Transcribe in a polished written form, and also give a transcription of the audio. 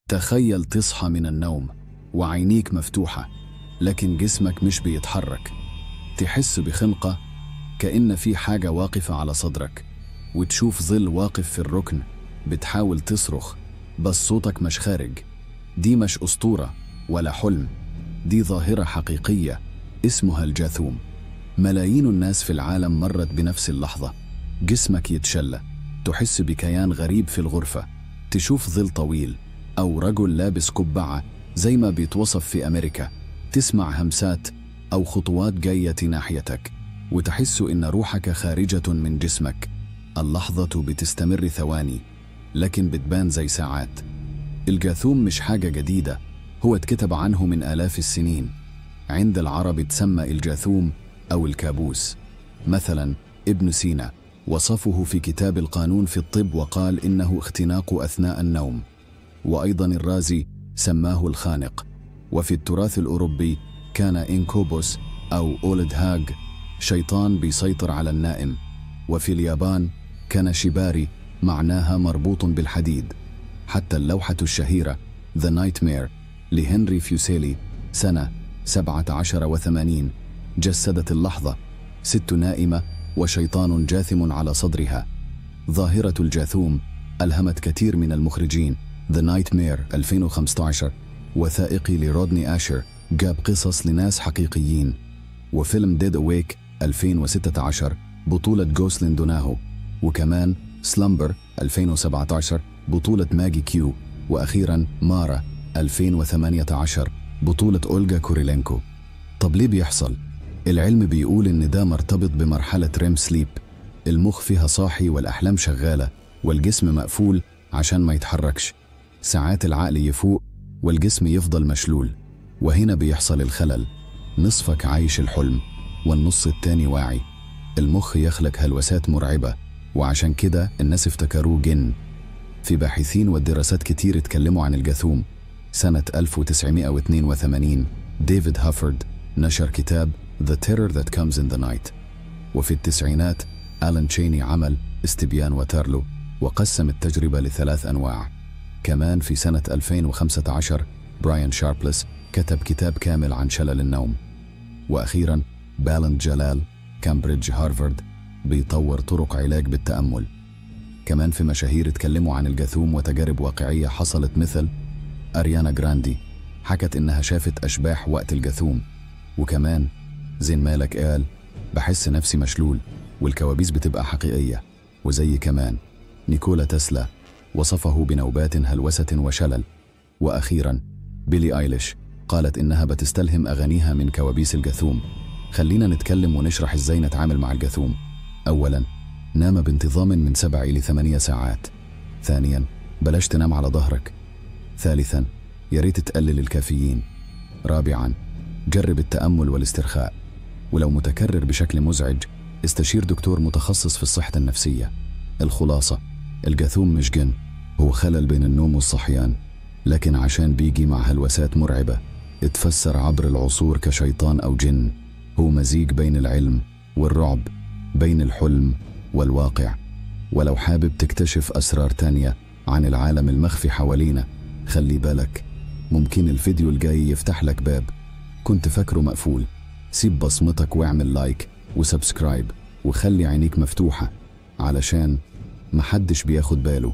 تخيل تصحى من النوم وعينيك مفتوحة لكن جسمك مش بيتحرك، تحس بخنقة كأن في حاجة واقفة على صدرك، وتشوف ظل واقف في الركن، بتحاول تصرخ بس صوتك مش خارج. دي مش أسطورة ولا حلم، دي ظاهرة حقيقية اسمها الجاثوم. ملايين الناس في العالم مرت بنفس اللحظة. جسمك يتشلى، تحس بكيان غريب في الغرفة، تشوف ظل طويل أو رجل لابس قبعة زي ما بيتوصف في أمريكا، تسمع همسات أو خطوات جاية ناحيتك، وتحس إن روحك خارجة من جسمك. اللحظة بتستمر ثواني لكن بتبان زي ساعات. الجاثوم مش حاجة جديدة، هو اتكتب عنه من آلاف السنين. عند العرب تسمى الجاثوم أو الكابوس. مثلا ابن سينا وصفه في كتاب القانون في الطب وقال إنه اختناق أثناء النوم، وأيضا الرازي سماه الخانق. وفي التراث الأوروبي كان إنكوبوس أو أولد هاج شيطان بيسيطر على النائم، وفي اليابان كان شيباري معناها مربوط بالحديد. حتى اللوحة الشهيرة The Nightmare لهنري فيوسيلي سنة 1780 جسدت اللحظة، ست نائمة وشيطان جاثم على صدرها. ظاهرة الجاثوم ألهمت كثير من المخرجين. The Nightmare 2015 وثائقي لرودني آشر جاب قصص لناس حقيقيين، وفيلم Dead Awake 2016 بطولة جوسلين دوناهو، وكمان Slumber 2017 بطولة ماجي كيو، وأخيرا مارا 2018 بطولة أولغا كوريلينكو. طب ليه بيحصل؟ العلم بيقول إن ده مرتبط بمرحلة REM sleep، المخ فيها صاحي والأحلام شغالة والجسم مقفول عشان ما يتحركش. ساعات العقل يفوق والجسم يفضل مشلول، وهنا بيحصل الخلل. نصفك عايش الحلم والنص التاني واعي. المخ يخلق هلوسات مرعبة، وعشان كده الناس افتكروه جن. في باحثين والدراسات كتير اتكلموا عن الجاثوم. سنة 1982 ديفيد هافرد نشر كتاب The Terror That Comes in the Night. وفي التسعينات ألان تشيني عمل استبيان واترلو وقسم التجربة لثلاث أنواع. كمان في سنة 2015 براين شاربلس كتب كتاب كامل عن شلل النوم. وأخيرا بالند جلال كامبريدج هارفارد بيطور طرق علاج بالتأمل. كمان في مشاهير اتكلموا عن الجاثوم وتجارب واقعية حصلت، مثل أريانا جراندي حكت إنها شافت أشباح وقت الجاثوم. وكمان زين مالك قال بحس نفسي مشلول والكوابيس بتبقى حقيقية. وزي كمان نيكولا تسلا وصفه بنوبات هلوسة وشلل. وأخيرا بيلي آيليش قالت إنها بتستلهم أغانيها من كوابيس الجاثوم. خلينا نتكلم ونشرح إزاي نتعامل مع الجاثوم. أولا، نام بانتظام من 7 إلى 8 ساعات. ثانيا، بلاش تنام على ظهرك. ثالثا، ياريت تقلل الكافيين. رابعا، جرب التأمل والاسترخاء، ولو متكرر بشكل مزعج استشير دكتور متخصص في الصحة النفسية. الخلاصة، الجاثوم مش جن، هو خلل بين النوم والصحيان، لكن عشان بيجي مع هلوسات مرعبة اتفسر عبر العصور كشيطان أو جن. هو مزيج بين العلم والرعب، بين الحلم والواقع. ولو حابب تكتشف أسرار تانية عن العالم المخفي حوالينا، خلي بالك ممكن الفيديو الجاي يفتح لك باب كنت فاكره مقفول. سيب بصمتك واعمل like و subscribe، وخلي عينيك مفتوحة علشان محدش بياخد باله.